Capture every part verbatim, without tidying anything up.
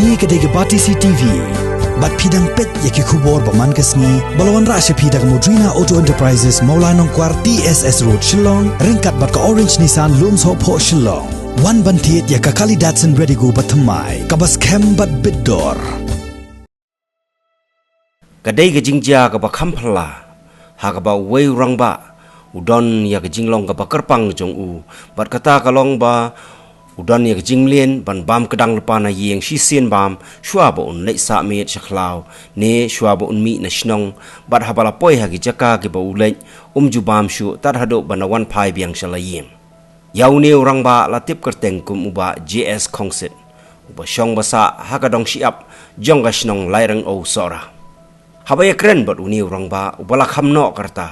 Kane ka dei ka Batesi TV. Bad phi dang peit ïa ki khubor ba man ka sngi ba la wanrah sha phi da ka Modrina Auto Enterprises, Mawlai Nongkwar, T S S Road, Shillong, ryngkat bad ka Orange Nissan, Lumshohphoh, Shillong. Wan ban thied ïa ka kali Datsun Redigo ba thymmai, kaba skhem bad bit dor. Ka dei ka jingjia kaba kham phylla ha kaba uwei u rangbah u don ïa ka jinglong kaba kyrpang jong u, bad kata ka long ba u don ïa ka jingmlien ban bam kdang lypa na ïing shisien bam shuwa ba un leit sah miet sha khlaw ne shuwa ba un mih na shnong, bad haba la poi ha ki jaka kiba u leit um ju bam shuh tad haduh ba na wan phai biang sha la ïing. Ïa une u rangbah la tip kyrteng kum u Bah J S Khongsit, uba shong ba sah ha ka dong shyiap jong ka shnong Laireng Sohra. Haba ïakren bad une u rangbah uba la kham noh ka rta,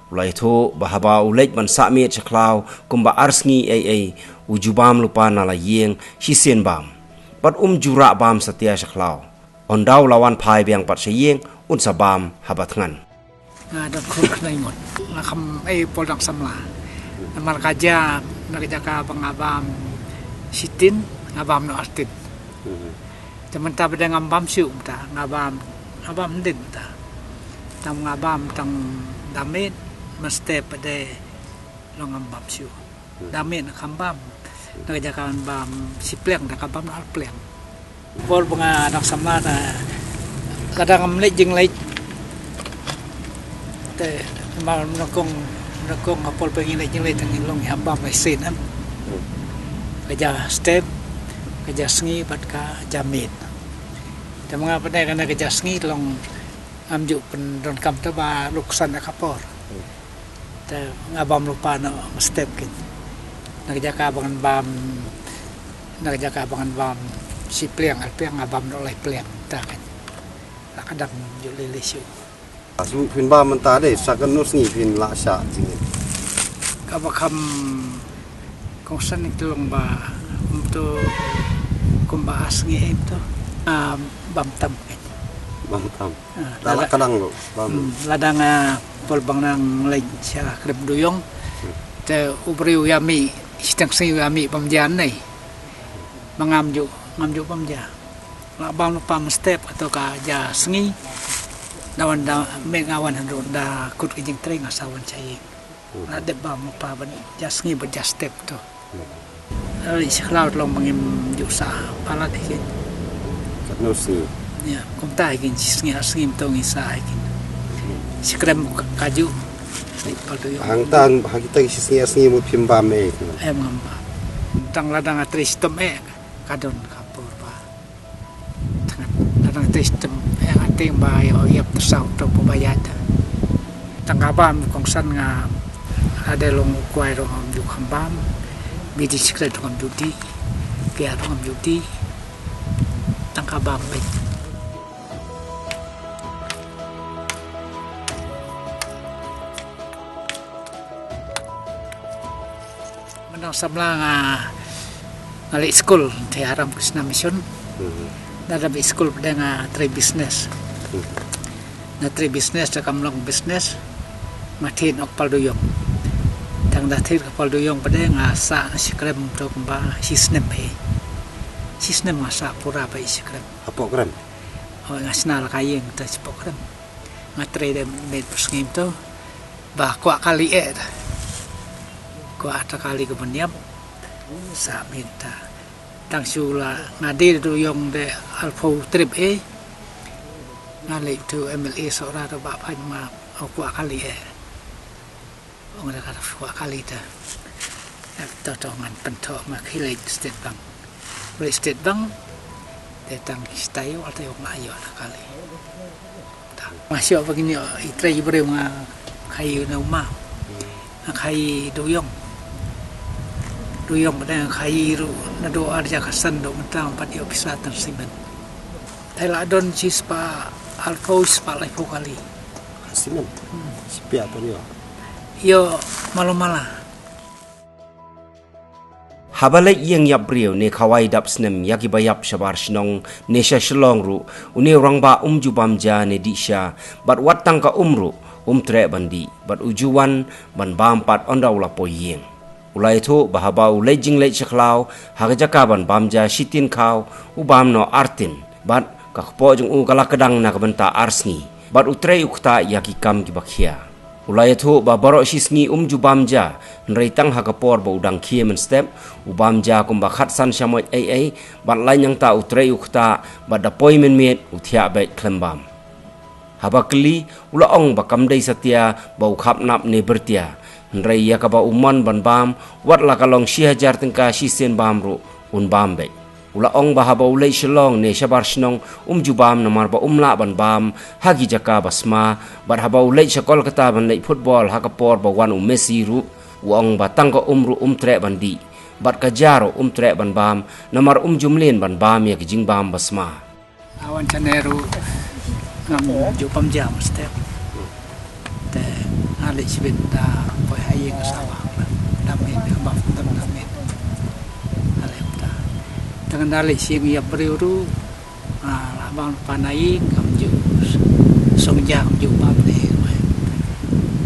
u la ïathuh ba haba u leit ban sah miet sha khlaw kumba ar sngi ei ei, u ju bam lypa na la ïing shisien bam, bad um ju rah bam satia sha khlaw. Ynda u la wan phai biang pat sha ïing, un sa bam haba thngan. Nga don khun khnai ngut. Nga kham ei por dang samla. Namar ka ja, na ka jaka ba nga bam shitin, nga bam noh artin. Te mynta ba dei ngam bam shuh mynta, nga bam, nga bam ndin mynta. Tang nga bam tang da miet, mynstep ba dei long ngam bam shuh. Da miet na kham bam. Na ka jaka ban bam shi pliang, da ka bam na ar pliang. Por ba nga dang samla ta, ka dang ngam leit jingleit. Te ma nyngkong, nyngkong ha por ba ngi leit jingleit tang ngi long ïa bam lai sien em. Ka ja step, ka ja sngi bad ka ja miet. Te ma nga pyneh kane ka ja sngi long ngam ju pyndonkam te ba luksan ïa ka por. Te nga bam lypa noh mynstep kin. Na ka jaka ba ngan bam, na ka jaka ba ngan bam shi pliang ar pliang, nga bam noh lai pliang ta kin. La ka dang ju lei lei shuh. Asu phin bam mynta dei sa katno sngi phin lah shah jingim? Kaba kham kongsan ïa ka long ba, um, to kumba ar sngi em to. Ah, bam tam kin. Bam tam. Ah, la, la ka dang lo bam. Hmm, la dang, ah, por ba nga dang leit sha krem duyong. Te u briew u ïa mih, shiteng sngi u ïa mih bam ja nei. Ma ngam ju, ngam ju bam ja. La bam lypa mynstep kato ka ja sngi. Da wan da me nga wan haduh da kut ka jingtrei nga sa wan sha ïing. La dep bam lypa ban ja sngi bad ja step to. Leit sha khlaw long ba ngim ju sah palat hi kin. Katno sngi? Ïa, kumta hi kin, shi sngi ar sngi mynta ngi sah hi kin. Shi krem ka, ka ju. Leit pal duyong. Hangta ha kita shi sngi ar sngi mut phim bam eh. Em ngam bam. Tang la dang trei shitom eh ka don ka por ba. Tang, tang te stem, eh, nga teng ba ïa, ïa pynsaw to pynbayat. Tang ka bam kongsan nga, nga dei long u kwai ruh ngam ju kham bam. Bidi sikret ruh ngam ju dih. Bia ruh ngam ju dih. Tang ka bam beit. Mynta samla nga, nga leit skul te Haram Krishna Mission. Mhm. Da da bit skul pdeng nga trei business. Mhm. Da trei business da kam long business. Nga thied noh pal duyong. Tang da thied ka pal duyong pdeng nga sah shi krem to kumba shi snem hi. Shi snem nga sah pura ba shi krem. Hapoh krem? Oh, nga sna la ka ïing te shi poh krem. Nga trei da miet pyrshah to. Ba kwah kali eh ta. Kwah ta kali ka ban ïap. Sa mynta. Tang shu la nga dei duyong de alpha trip eh. Nga leit to M L A Sohra to ba phan ma kwah kali eh. Ong da ka kwah kali ta. To to ngan pynto ma khilai state bank. Bri state bank. Te tang stai wal te ong ayo da kali. Nga shu ba ngin ïoh i trei briew nga khaïi na uma. Nga khaïi duyong. Duyong ba dang khaïi ruh naduh ar hajar khatsan duh mynta pat ïoh pisa tang simen. Te la don shispah arphew shispah laiphew kali. Simen. Hmm. Shipia to ïoh. Ïoh malu mala. Haba leit ïeng ïap briew ne khawai dap snem ïa kiba ïap shabar shnong ne sha Shillong ruh, une u rangbah um ju bam ja ne dih sha, bad wat tang ka um ruh um treh ban dih, bad u ju wan ban bam pat ynda u la poi ïeng. U la ïathuh ba haba u leit jingleit sha khlaw ha ka jaka ban bam ja shitien khaw, u bam noh artin, bad ka kpoh jong u ka la kdang na ka bynta ar sngi, bad u trei u ktah ïa ki kam kiba khia. U la ïathuh ba baroh shi sngi um ju bam ja, hynrei tang ha ka por ba u dang khie mynstep, u bam ja kumba khatsan shamoit ei ei, bad la nangta u trei u ktah, bad da poi mynmiet u thiah beit khlem bam. Haba kylli, u la ong ba kam dei satia ba u khapnap ne byrtia, hynrei ïa kaba u mon ban bam, wat la ka long shi hajar tyngka shisien bam ruh, un bam beit. U la ong ba haba u leit sha long ne shabar shnong, um ju bam namar ba um lah ban bam ha ki jaka ba sma, bad haba u leit sha Kolkata ban leit football ha ka por ba wan u Messi ruh, u ong ba tang ka um ruh um treh ban dih, bad ka ja ruh um treh ban bam, namar um ju mlien ban bam ïa ki jingbam ba sma. Awan chane ruh ngam ju bam ja mynstep. Te nga leit shibit da poi ha ïing ka sawa. Da miet ka bam da miet. Ale ta. Tang da leit sha ïing ïa briew ruh. Ah, la bam pan ha ïing ngam ju song ja ngam ju bam ne.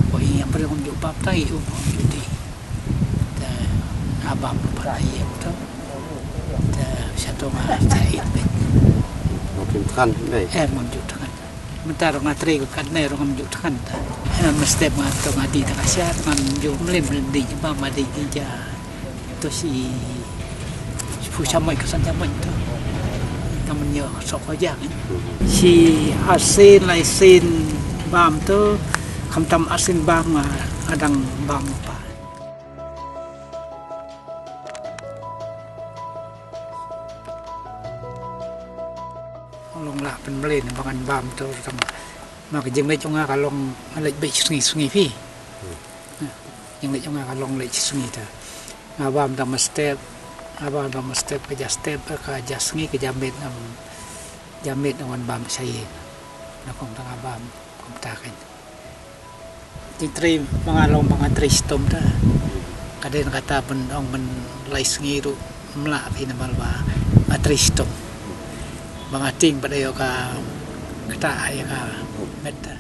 Poi ïa briew ngam ju bam ta i u ngam ju di. Te nga bam pan ha ïing tu. Te sha tu nga ja it bit. Ngam ju thngan dei. Eh, ngam ju thngan. Mynta ruh nga trei ka katne ruh ngam ju thngan ta. Eh, mynstep nga tu nga di ta ka sha ngam ju mlien mlien di ba ma di di ja. Tu shi phu sha mai ka san sha mai tu. Ka men ïa sok ko ja kan. Shi arsien laisien bam tu, khamtam arsien bam nga adang bam pa. Long lah pynmlien ba ngan bam tu tang. Ma ka jingleit jong nga ka long nga leit beit sngi sngi phi. Jingleit jong nga ka long leit sngi ta. Nga bam tang mynstep, nga bam tang mynstep ka ja step ka ja sngi ka ja miet ngam ja miet ngam bam sha ïing. Na kong tang nga bam kumta kan. Jingtrei ba nga long ba nga trei shitom ta. Ka dei na kata ban ong ban lai sngi ruh mla phi namar ba nga trei shitom. Ba nga tieng ba dei ka kata ai ka met ta.